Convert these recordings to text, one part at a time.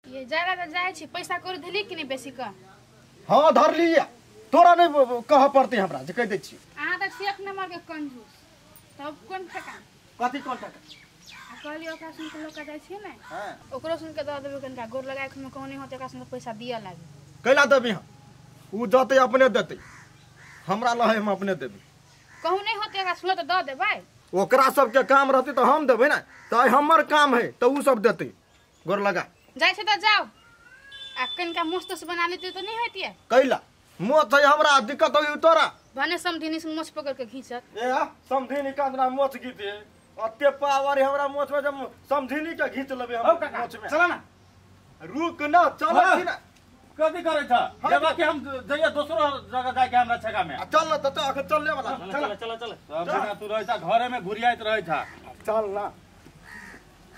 ये जाला त जाय छी पैसा कर धली कि नहीं बेसी का। हां धर लिया तोरा नहीं कह पड़ते हमरा जे कह दै छी। अहाँ त एक नंबर के कंजूस तब कोन ठका कथि कोन ठका आ कहली ओकरा सुन के लोक जाय छी ने। हां ओकरो सुन के the देबे कनका गोर लगाय के में कहनी होते ओकरा सुन के पैसा दिया लागे कैला देबी हम उ जते अपने देते हमरा लहे हम अपने देबी कहू नहीं होते ओकरा सुन त the देबै ओकरा सब के काम रहते त हम देबै ना त हमर काम है त उ सब देते गोर लगा जाय छै त जाओ आ कनका मस्त से बना लेते त नहीं होतिए कैला मोछ है हमरा दिक्कत होई तोरा भने समधिनी से मोछ पकड़ के घींचत ए समधिनी का अंदर मोछ घीचे अते पावर है हमरा मोछ में जब समधिनी के घींच लेबे हम मोछ में। चला ना रुक ना चल छी ना कथि करै छ जब कि हम जइया दोसरो जगह जाय के हमरा छगा में चल न त अखन चलले वाला चल चल चल सब जगह तू रहै छ घरे में घुरियाइत रहै छ चल ना।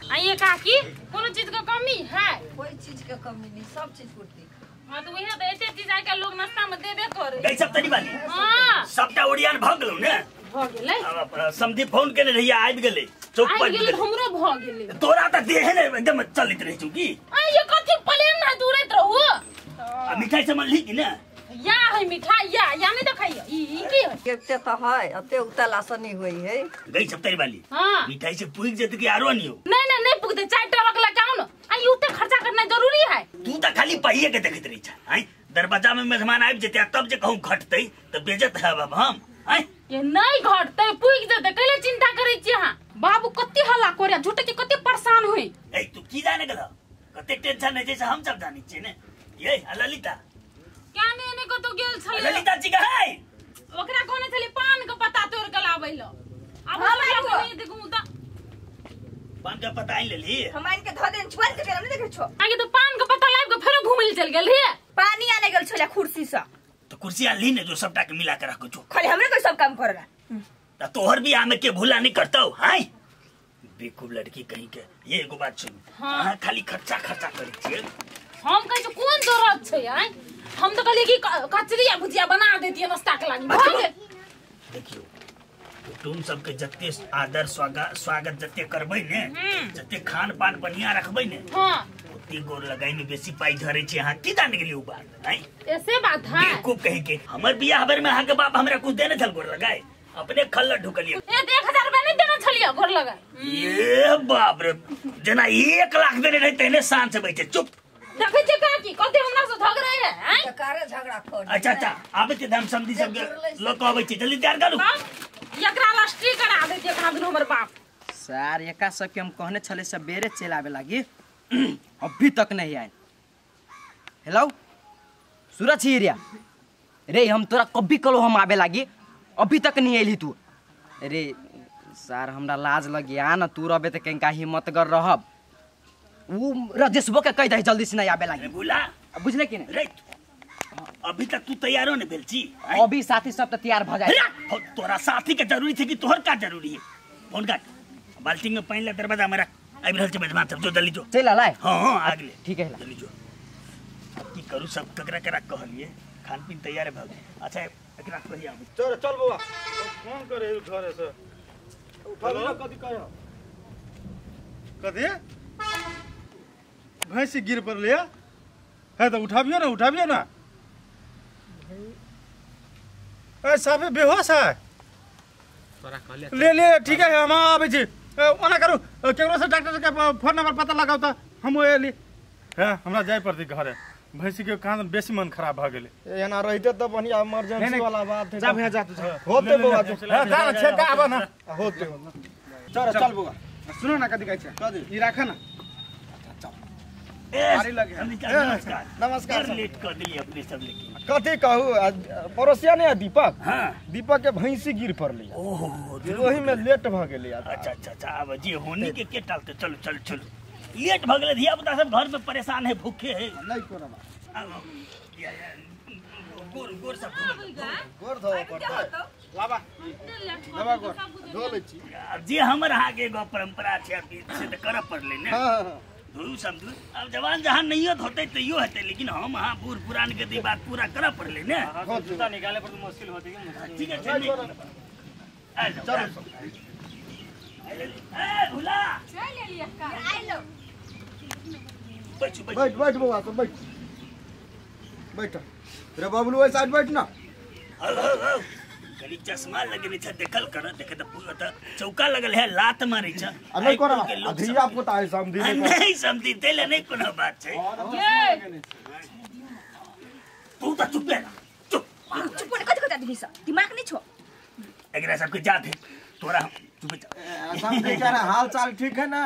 आइए काकी कोनो चीज के कमी है? कोई चीज के कमी नहीं सब चीज पूर्ति। हां तो वही तो एते चीज आइ के लोग नाश्ता में देबे करे गई सब तनी वाली। हां सबटा ओरियान भ गेलौ ने भ गेलै। अब समधी फोन केने रहिया आबि गेलै चौक पर गेलै हमरो भ गेलै तोरा त देहे ने एकदम चलैत रहै छौ की आइए कथि प्लेन ना दूरैत रहू आ मिठाई सामान ली कि ने या है मिठाई या या नहीं देखैयो ई की है एते त है एते उतला से नहीं होई है गई सब तरी वाली। हां मिठाई से पुग जेत कि आरो नहीं हो नहीं नहीं नहीं पुगते चार टरक लगाओ न आ ई उते खर्चा करना जरूरी है। तू त खाली पहिए के देखैत रही छ हैं दरवाजा में मेहमान आबि जेते तब जे कहूं घटतै त बेजत है बाब हम हैं ये नहीं घटतै पुग जेते कैले चिंता करै छी अहाँ बाबू कते हल्ला करे झूठ के कते परेशान होई ए तू की जाने गेल कते टेंशन है जैसे हम सब जानै छियै ने ये ललिता क्या ने ने को तो गेल छले ललिता जी के है ओकरा कोने छले पान के पत्ता तोड़ के लाबै ल अब हमरा नहीं देखू त पान के पत्ता आनि लेली हम आनि के धऽ देन छुआल के हम नहीं देखै छो आगे तो पान के पत्ता लाइब के फेरो घुमै चल गेल हे पानी आने गेल छले कुर्सी से तो कुर्सी आनली ने जो सबटा के मिला के रखो छो खाली हमरे कोई सब काम करला त तोहर भी आमे के भूला नहीं करतौ हाय बेवकूफ लड़की कहीं के ये एगो बात सुन। हां खाली खर्चा खर्चा करै छियै हम कहै छी कोन जरूरत छै आय हम तो कहलिए कि कचरी आ भुजिया बना देतिए नाश्ता के लागी भ गेल। देखियो कुटुम सबके जते आदर स्वागत जते करबै ने जते खान पान बढ़िया रखबै ने हां ओते गोर लगाई में बेसी पाई धरे छै अहाँ की जान गेलिए उ बात हैं ऐसे बात है बेवकूफ कहि के हमर बियाह भर में अहाँ के बाप हमरा कुछ देने छल गोर लगाए अपने खल्ला ढुकलिए ए 1000 रुपया नहीं देना छलिए गोर लगाए ये बाप रे जना 1 लाख देने रहे तेने शान से बैठे चुप देखै छै काकी कते हमरा से झगड़ै है हैं त कारे झगड़ा कर। अच्छा अच्छा आबै छै हम समधी सब के लोक आबै छै जल्दी तैयार करू एकरा लास्ट्री करा देतिए कहाँ दिन हमर बाप सर एका सब के हम कहने छले सबेरे चल आवे लागी अभी तक नहीं आए। हेलो सूरज एरिया रे हम तोरा कभी कलो हम आवे लागी अभी तक नहीं आइली तू रे सर हमरा लाज लगिया न तू रहबे त कहीं हिम्मत कर रहब उ राजेशबो के कह दे जल्दी से नहीं आवे लागी भूला बुझले कि नहीं रे अभी तक तू तैयारो नहीं भेल छी अभी साथी सब त तैयार भ जाए तोरा साथी के जरूरी छै कि तोहर का जरूरी है फोन काट बाल्टी में पानी ला दरवाजा में रख आबि रहल छै मेहमान सब जो जल्दी जो चल आलाय। हां हां आ गेलै ठीक है जल्दी जो अब की करू सब ककरा ककरा कहलिए खान पीन तैयार भ गेल। अच्छा एकरा कहि आबै चल चल बौआ फोन करे घरे से उठा ना कथि कह कथि भैंसी गिर पड़ले है तो उठाबियो ना उठाबियो ना ए साहब बेहोश है ले ले ठीक है हम आबै छी ओना करू केकरो से डॉक्टर के फोन नंबर पता लगाउ त हम एली हां हमरा जाय पड़तै घरे भैंसी के कान बेसी मन खराब भ गेलै एना रहिते त बढ़िया इमरजेंसी वाला बात है जा भैया जा तू होते बौआ जा ना छेका आबा ना होते चल चल बौआ सुनो ना कथि कहै छै कथि ई राख ना गाड़ी लगे। नमस्कार नमस्कार लेट कर दिली अपने सब लेकिन कथी कहू पड़ोसिया नहीं है दीपक। हाँ। दीपक के भैंसी गिर पड़ली। ओहो ओही में लेट भ गेलै। अच्छा अच्छा अच्छा अब जी होनी के टालते चलो चलो चलो लेट भ गेलै। धिया पुता सब घर में परेशान है भूखे है। नहीं कोनो बात। गोर गोर सब गोर धो पड़तै। लाबा लाबा गोर धो लै छी। अब जे हमर अहाँ के एगो परंपरा छै अब से त करऽ पड़लै ने। हां धोऊ समझू अब जवान जहां नहीं होते तैयो हेतै लेकिन हम अहाँ बूढ़ पुरान के दी बात पूरा करऽ पड़लै ने। जूता निकाले पर तो मुश्किल होती है। ठीक है चलो ए भुला चल लेलिए का आइ लो। बैठ बैठ बैठ बौआ सब बैठ बैठ रे बबलू ओइ साइड बैठ ना। हौ कनी चश्मा लगेने छ देखल कर देखे त पूरा त चौका लगल है लात मारै छ। आ नहीं कोना धिया पुता है समधी नहीं समधी तेले नहीं कोनो बात छै। तू त चुप रह चुप चुप ने कथि कथि आदमी सब दिमाग नहीं छो एकरा सबके जा दे तोरा चुप जा। समधी के हाल चाल ठीक है ना?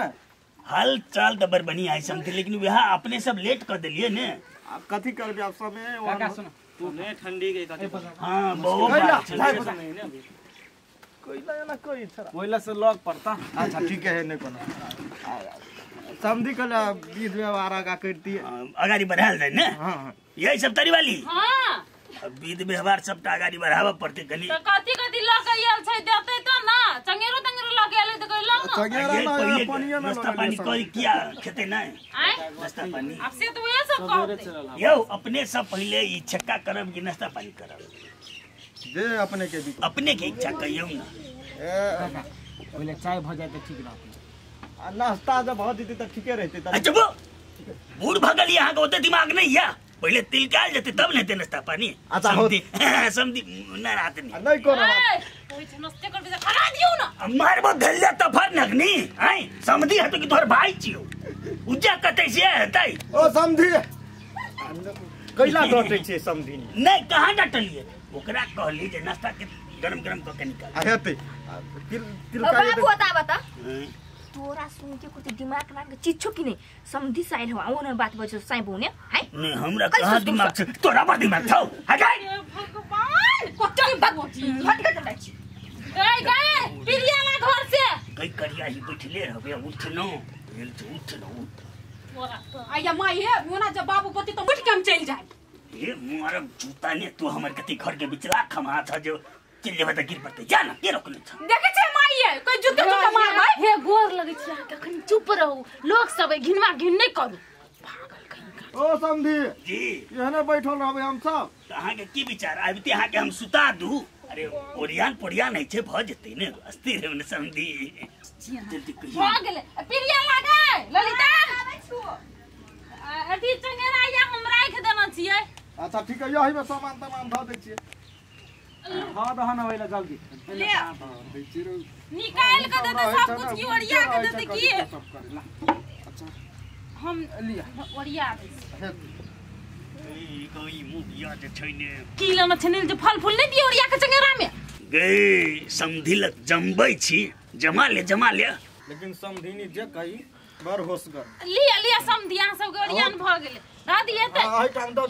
हाल चाल त बड़ बढ़िया है समधी, लेकिन वह अपने सब लेट कर देलिए ने। अब कथि करबे अब समय काका सुन तू ने ठंडी के कथि हां बहुत बात कोइला ना कोई छरा कोइला से लग पड़ता। अच्छा ठीक है नहीं कोनो समधी कल विध व्यवहार आगा करती अगाडि बढ़ाल जाय ने। हां हां यही सब तरी वाली। हां विध व्यवहार सबटा अगाडि बढ़ाबऽ पड़तै कनी। त कथि कथि ल के आयल छै देतै त ना चंगेरो तंगेरो ल के आयल त कहि लौ ना चंगेरा ना पानिया में नाश्ता पानी करी किया खेते नै नाश्ता पानी अब से त वहे सब कहते यौ अपने सब पहिले ई छक्का करब कि नाश्ता पानी करब जे अपने के भी अपने के इच्छा कहियौ ना। पहिले चाय भ जाय त ठीक रहतै आ नाश्ता जब भ जेतै त ठीके रहतै। अच्छा बूढ़ भगल यहाँ के ओते दिमाग नहीं या पहले तिल काल जेते तब लेते नाश्ता पानी। अच्छा हो समधी समधी ना रात नहीं नहीं कोनो बात कोई नाश्ते कर बेजा खा दियो ना मारबो धल्ला त फर नगनी आय समधी हतो कि तोहर भाई छियो उजा कतै से हेतै। ओ समधी कैला डटै छै समधी नहीं कहां डटलिए ओकरा कहली जे नाश्ता के गरम गरम क के निकाल आ हेतै तिल तिल का बाबू बता बता तोरा सुन के कुछ दिमाग ना के चीज छो कि नहीं समधी साइल हो ओन बात बजो साइ बोने हाय नहीं हमरा कहां दिमाग छै तोरा पर दिमाग छौ हटाई भगवान कोचन बात हट के चलै छी गए गए प्रिया ना घर से कई करिया ही बैठले रहबे उठ न भेल छ उठ न उठ तोरा आया माई हे मोना जब बाबू पति तो उठ के हम चल जाए ए मारब जूता ने तू हमर कति घर के बिचला खमा छ जो चल जेबे त गिर पड़ते जा ना के रोकने छ देखे छै माई हे कोई जूता जूता मारबै हे गोर लगै छी अहाँ कखन चुप रहू लोक सब घिनवा घिन नहीं करू पागल कहीं का। ओ समधी जी एहने बैठल रहबै हम सब त अहाँ के की विचार आबिते अहाँ के हम सुता दू। अरे ओरियान पोरियान है छे भ जेतै ने अस्थिर हेब ने समधी जल्दी कहियो भ गेलै प्रिया लागे ललिता आबै छु अथी चंगेरा या हम राख देना छियै। अच्छा ठीक है यही में सामान तमान ध दै छियै। हां दहन होइला जल्दी ले निकाल के देते सब कुछ की ओरिया के देते की अच्छा हम लिया ओरिया दे ई कोई मुखिया जे छै ने की लेना छै ने जे फल फूल नहीं दियो ओरिया के चंगेरा में गे समधी लग जमबै छी जमा ले जमा ले। लेकिन समधिनी जे कही बड़ होशगर लिया लिया समधी अहाँ सब के ओरियान भ गेलै ना दिए त एहि ठाम द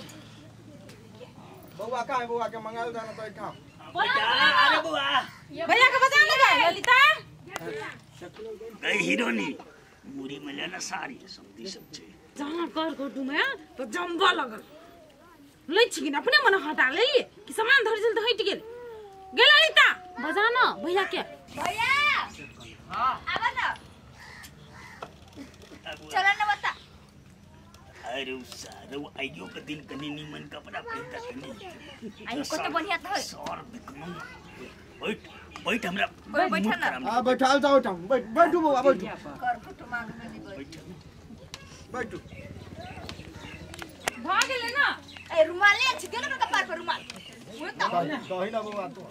बौआ का है बौआ के मंगाल जाना तो एहि ठाम अरे बौआ भैया के बजा ले गए ललिता गई हीरोनी मुरी में लेना साड़ी समधी सब छै जहाँ कर गोटू में तो जमबा लगल लै छी कि अपने मन हटा ले कि सामान धर जल्दी हट गेल गेल ललिता बजा ना भैया के भैया हां आबा ना चल ना बता। अरे सारो आइयो के दिन कनी नीमन कपड़ा पहिनता कनी आइयो कते बढ़िया त है सर बिकम बैठ बैठ हमरा बैठ ना हां बैठाल जाओ ठाम बैठ बैठू बौआ बैठू कर फुट मांग में नहीं बैठ बैठू भ गेलै ना ए रुमाल ले छी देना कपार पर रुमाल ओ त दही ना बौआ तू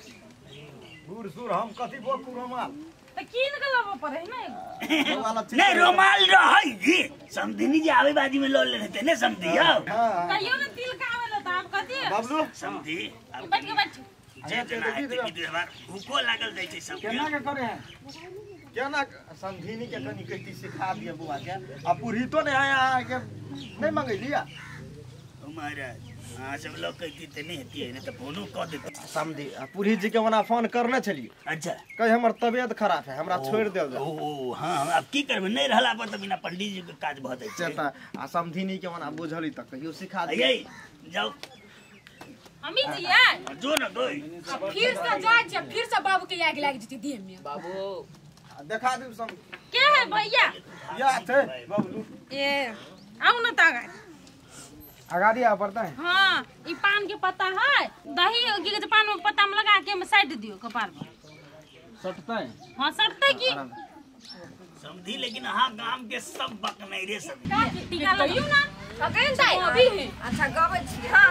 बूढ़ सूर हम कथि बोकू रुमाल त कीन के लाबऽ पड़े ने नहीं रुमाल रहै जी समधिनी जी आवे बाजी में ल ले रहते ने समधी आओ कहियो ने तिल का आवे ल त आब कथि बाबू समधी बैठ के बैठ जे जना हेतै विध व्यवहार भूखो लागल जाइ छै सब केना के करे है केना समधिनी के कनी कहती सिखा दिए बौआ के आ पुरहितो ने आया के नहीं मंगैलिया महाराज हां सब लोग कहती त नहीं हेती ने त फोनो क देती समधी पुरहित जी के ओना फोन करने छलिए। अच्छा कहे हमर तबियत खराब है हमरा छोड़ देल जाए। ओ हां अब की करबे नहीं रहला पर त बिना पंडित जी के काज भ जाइ छै। आ समधिनी के ओना बुझली त कहियो सिखा दे जाओ हमी जिया जो न गई फिर से जाय छै फिर से बाबू के आग लागि जेतै देह में बाबू देखा दिउ सम के है भैया या छै बाबू ए आउ न त अगाड़ी आ पड़ता है। हां ई पान के पत्ता है दही की कहै छै पान में पत्ता में लगा के में साइड दियो कपार पर सटता है। हां सटते की समझी लेकिन अहाँ गाम के सब बकनै रे सब टीका लगियो ना अगेन जाय अभी है। अच्छा गबै छी। हां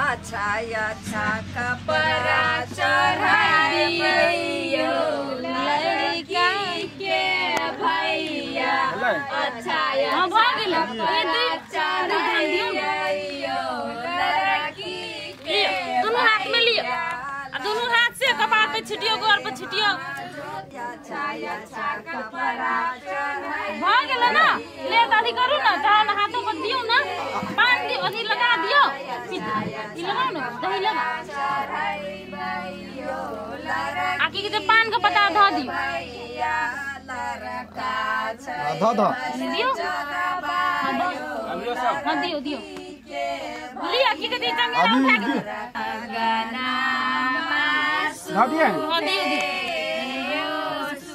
अच्छा अच्छा कपड़ा चढ़ाइयो लड़की के भैया। अच्छा हां भ गेल ए चढ़ाइयो लड़की के दोनों हाथ में लियो आ दोनों हाथ से कपार पे छिटियो गोर पे छिटियो। अच्छा अच्छा कपड़ा चढ़ाइयो भ गेल ना ले दादी करू ना तहन हाथों पर दियो ना पान दियो अथी लगा दियो ई लगाओ ना दही लगा आ की कहै पान के पत्ता ध दियो ध ध दियो हां दियो दियो लिया की कहै चंगेरा उठा के ध दिए हां दियो दियो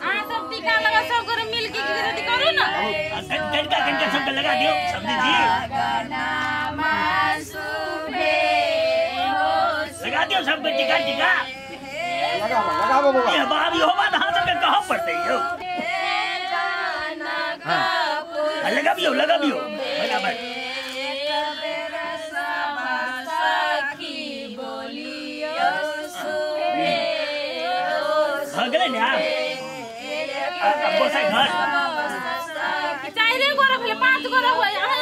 आ सब टीका लगा सब गोरे मिल के की कहै करू ना कनका कनका सब लगा दियो समझी जी लगा दियो सब टीका टीका लगाबो लगाबो बाबा ये बाब यो बात हां सब के कह पड़ते यो। हां लगाबियो लगाबियो बराबर। भगले ने अब गोसाई घर चाइरे गोरा भेले 5 गोरा होय अहाँ